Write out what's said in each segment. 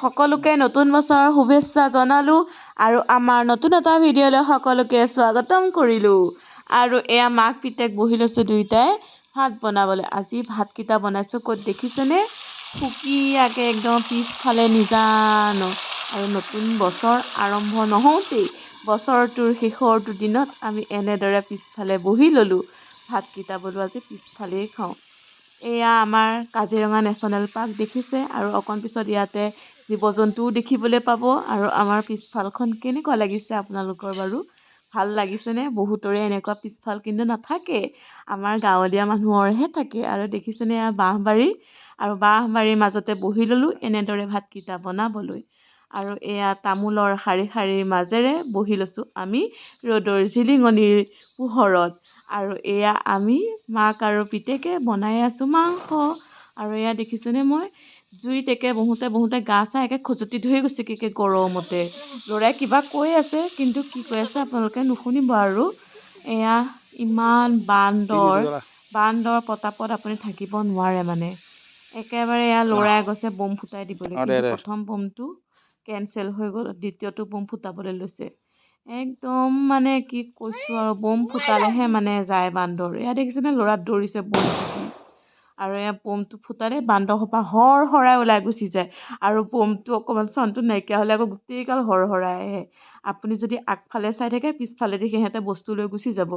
সকলোকে নতুন বছৰৰ শুভেচ্ছা জনালোঁ আৰু আমাৰ নতুন এটা ভিডিঅ'লৈ সকলোকে স্বাগতম কৰিলোঁ। আৰু এয়া মাক পিতেক বহি লৈছোঁ দুয়োটাই ভাত বনাবলৈ। আজি ভাতকেইটা বনাইছোঁ ক'ত দেখিছেনে? সুকীয়াকৈ একদম পিছফালে নিজান। আৰু নতুন বছৰ আৰম্ভ নহওঁতেই বছৰটোৰ শেষৰটো দিনত আমি এনেদৰে পিছফালে বহি ল'লোঁ। ভাতকেইটা বোলো আজি পিছফালেই খাওঁ। এয়া আমাৰ কাজিৰঙা নেশ্যনেল পাৰ্ক দেখিছে আৰু অকণ পিছত ইয়াতে জীৱ জন্তুও দেখিবলৈ পাব। আৰু আমাৰ পিছফালখন কেনেকুৱা লাগিছে আপোনালোকৰ বাৰু? ভাল লাগিছেনে? বহুতৰে এনেকুৱা পিছফাল কিন্তু নাথাকে, আমাৰ গাঁৱলীয়া মানুহৰহে থাকে। আৰু দেখিছেনে এয়া বাঁহবাৰী, আৰু বাঁহবাৰীৰ মাজতে বহি ল'লোঁ এনেদৰে ভাতকেইটা বনাবলৈ। আৰু এয়া তামোলৰ শাৰী শাৰীৰ মাজেৰে বহি লৈছোঁ আমি ৰ'দৰ জিলিঙনিৰ পোহৰত। আৰু এয়া আমি মাক আৰু পিতেকে বনাই আছোঁ মাংস। আৰু এয়া দেখিছেনে, মই জুইত একে বহোঁতে বহোঁতে গা চা একে খজুৱতি ধৰি গৈছে একে গৰমতে। ল'ৰাই কিবা কৈ আছে, কিন্তু কি কৈ আছে আপোনালোকে নুশুনিব। আৰু এয়া ইমান বান্দৰ, বান্দৰ প্ৰতাপত আপুনি থাকিব নোৱাৰে। মানে একেবাৰে এয়া ল'ৰাই গৈছে বম ফুটাই দিবলৈ, কিন্তু প্ৰথম বমটো কেঞ্চেল হৈ গ'ল, দ্বিতীয়টো বম ফুটাবলৈ লৈছে। একদম মানে কি কৈছোঁ আৰু, বম ফুটালেহে মানে যায় বান্দৰ। এয়া দেখিছেনে, ল'ৰা দৌৰিছে বম ফুটি। আৰু এয়া বমটো ফুটালে বান্দৰসোপা হৰ হৰাই ওলাই গুচি যায়। আৰু বমটো অকণমান চাউণ্ডটো নাইকিয়া হ'লে আকৌ গোটেইগাল হৰ হৰাই আহে। আপুনি যদি আগফালে চাই থাকে, পিছফালে দেখি সিহঁতে বস্তু লৈ গুচি যাব।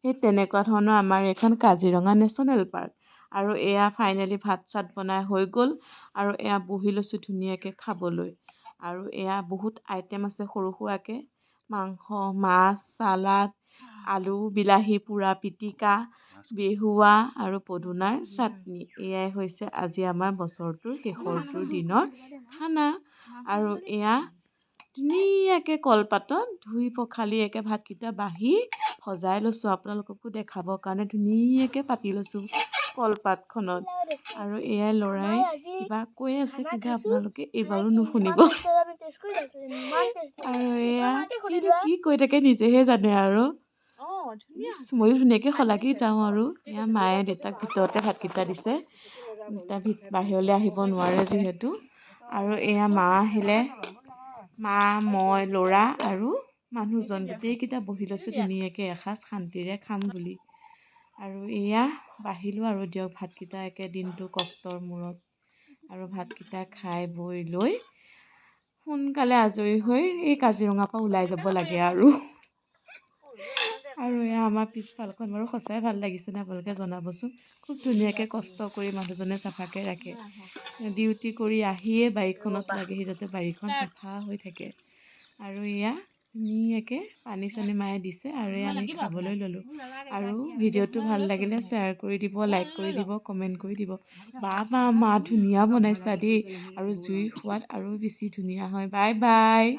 সেই তেনেকুৱা ধৰণৰ আমাৰ এইখন কাজিৰঙা নেশ্যনেল পাৰ্ক। আৰু এয়া ফাইনেলি ভাত চাত বনাই হৈ গ'ল আৰু এয়া বহি লৈছোঁ ধুনীয়াকৈ খাবলৈ। আৰু এয়া বহুত আইটেম আছে সৰু সুৰাকৈ, মাংস, মাছ, চালাড, আলু বিলাহী পোৰা পিটিকা, বেহুৱা আৰু পদুনাৰ চাটনি। এয়াই হৈছে আজি আমাৰ বছৰটোৰ শেষৰটোৰ দিনৰ খানা। আৰু এয়া ধুনীয়াকৈ কলপাতত ধুই পখালি একে ভাতকেইটা বাঢ়ি সজাই লৈছোঁ। আপোনালোককো দেখাবৰ কাৰণে ধুনীয়াকৈ পাতি লৈছোঁ কলপাতখনত। আৰু এয়াই ল'ৰাই কিবা কৈ আছে, কিন্তু আপোনালোকে এইবাৰো নুশুনিব। আৰু এয়া কিন্তু কি কৈ থাকে নিজেহে জানে। আৰু ময়ো ধুনীয়াকৈ শলাগি যাওঁ। আৰু এয়া মায়ে দেউতাক ভিতৰতে ভাতকেইটা দিছে, বাহিৰলৈ আহিব নোৱাৰে যিহেতু। আৰু এয়া মা আহিলে, মা, মই, ল'ৰা আৰু মানুহজন গোটেইকেইটা বহি লৈছোঁ ধুনীয়াকৈ এসাঁজ শান্তিৰে খাম বুলি। আৰু এয়া বাঢ়িলোঁ আৰু দিয়ক ভাতকেইটা একে দিনটো কষ্টৰ মূৰত। আৰু ভাতকেইটা খাই বৈ লৈ সোনকালে আজৰি হৈ এই কাজিৰঙাৰ পৰা ওলাই যাব লাগে। আৰু আৰু এয়া আমাৰ পিছফালখন বাৰু সঁচাই ভাল লাগিছেনে আপোনালোকে জনাবচোন। খুব ধুনীয়াকৈ কষ্ট কৰি মানুহজনে চাফাকৈ ৰাখে। ডিউটি কৰি আহিয়ে বাৰীখনত লাগেহি যাতে বাৰীখন চাফা হৈ থাকে। আৰু এয়া ধুনীয়াকৈ পানী চানী মায়ে দিছে আৰু এয়া আমি খাবলৈ ল'লোঁ। আৰু ভিডিঅ'টো ভাল লাগিলে শ্বেয়াৰ কৰি দিব, লাইক কৰি দিব, কমেণ্ট কৰি দিব। বা বা মা, ধুনীয়া বনাইছা দেই। আৰু জুইৰ সোৱাদ আৰু বেছি ধুনীয়া হয়। Bye bye.